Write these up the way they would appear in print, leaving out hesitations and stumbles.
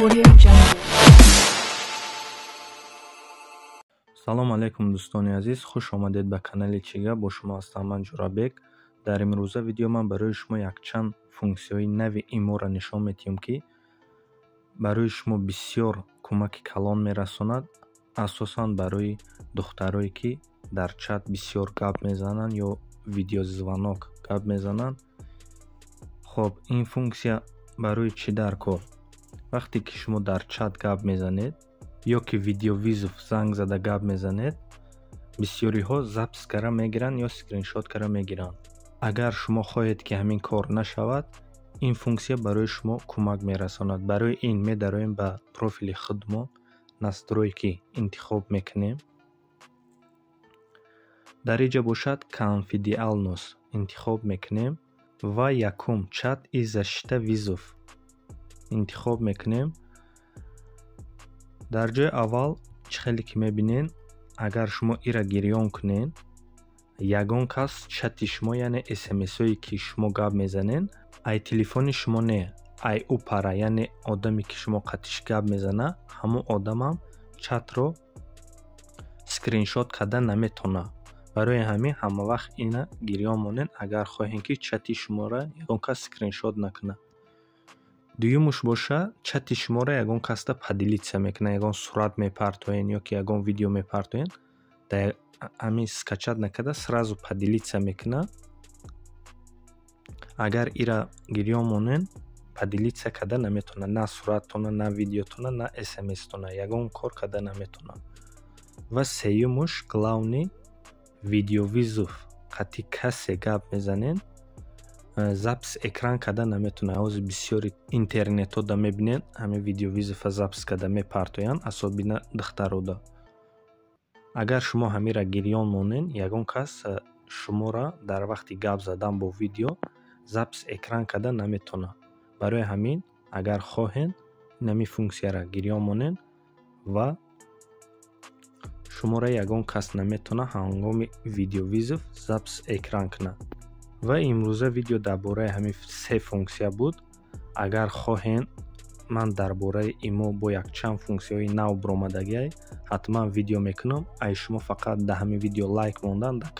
Audio Jungle. Салом алейкум, дӯстони азиз, хуш омадед ба канали Чига. Бо шумо ҳастам ман, Ҷурабек. Дар имрӯза видео ман барои шумо якчанд функсияҳои нави иморо нишон медиҳем, ки барои шумо бисёр кӯмаки калон мерасонад, асосан барои духтарое, ки дар чат бисёр гап мезананд ё видеозвонок гап мезананд. Хоб, ин функсия барои чӣ дар кор? Вақте ки шумо дар чат гап мезанед ё ки видеовызов, занг зада гап мезанед, бисёриҳо запись кара мегиранд ё скриншот кара мегиранд. Агар шумо хоҳед, ки ҳамин кор нашавад, ин функсия барои шумо кӯмак мерасонад. Барои ин медароем ба профили худмон, настройки интихоб мекунем, дар инҷа бошад конфиденциальность интихоб мекунем ва якум чат и защита вызов интихоб мекунем. Дар ҷои аввал чӣ хеле ки мебинед, агар шумо ира гирён кунед, ягон кас чати шумо, яъне смсое ки шумо гап мезанед, ай телефони шумо не, ай ӯ пара, яъне одаме ки шумо қатиш гап мезана, ҳамон одамам чатро скриншот карда наметавонад. Барои ҳамин ҳамавақт ина гирён монед, агар хоҳем, ки чати шуморо ягон кас скриншот накунад. Дуюмуш боша, чати шуморо ягон касда поделиться мекунад. Ягон сурат мепартоен ё ки ягон видео мепартоен, дар ҳамин скачать накарда, сразу поделиться мекунад. Агар ира гирён монен, поделиться карда наметавонад, на сураттона, на видеотона, на смстона, ягон кор карда наметавонад. Ва сеюмуш, главный, видеовызов қати касе гап мезанед, запись экран карда наметавонад. Ҳозир бисёри интернетҳода мебинед, ҳамин видеовызова запись карда мепартоянд, особенно духтарода. Агар шумо ҳамира гирён монед, ягон кас шуморо дар вақти гап задан бо видео запись экран карда наметавонад. Барои ҳамин, агар хоҳед, инами функсияро гирён монед ва шуморо ягон кас наметавонад ҳангоми видеовызов запись экран кунад. Ва имрӯза видео дар бораи ҳамин се функсия буд. Агар хоҳед, ман дар бораи имо бо якчанд функсияҳои нав баромадагиай ҳатман видео мекунам. Ай шумо фақат дар ҳамин видео лайк мондан, дар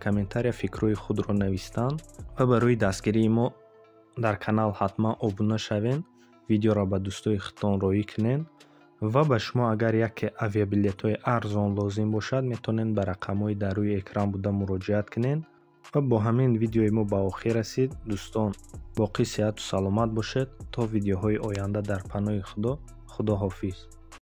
комментария фикрҳои худро навистан ва барои дастгирии мо дар канал ҳатман обуна шавед, видеоро ба дӯстои худтон роҳӣ кунед. Ва ба шумо агар яке авиабилетҳои арзон лозим бошад, метавонед ба рақамҳои дар рӯи экран буда муроҷиат кунед. Ва бо ҳамин видеои мо ба охир расид. Дӯстон, боқӣ сеҳату саломат бошед. То видеоҳои оянда дар паноҳи Худо. Худо ҳофиз.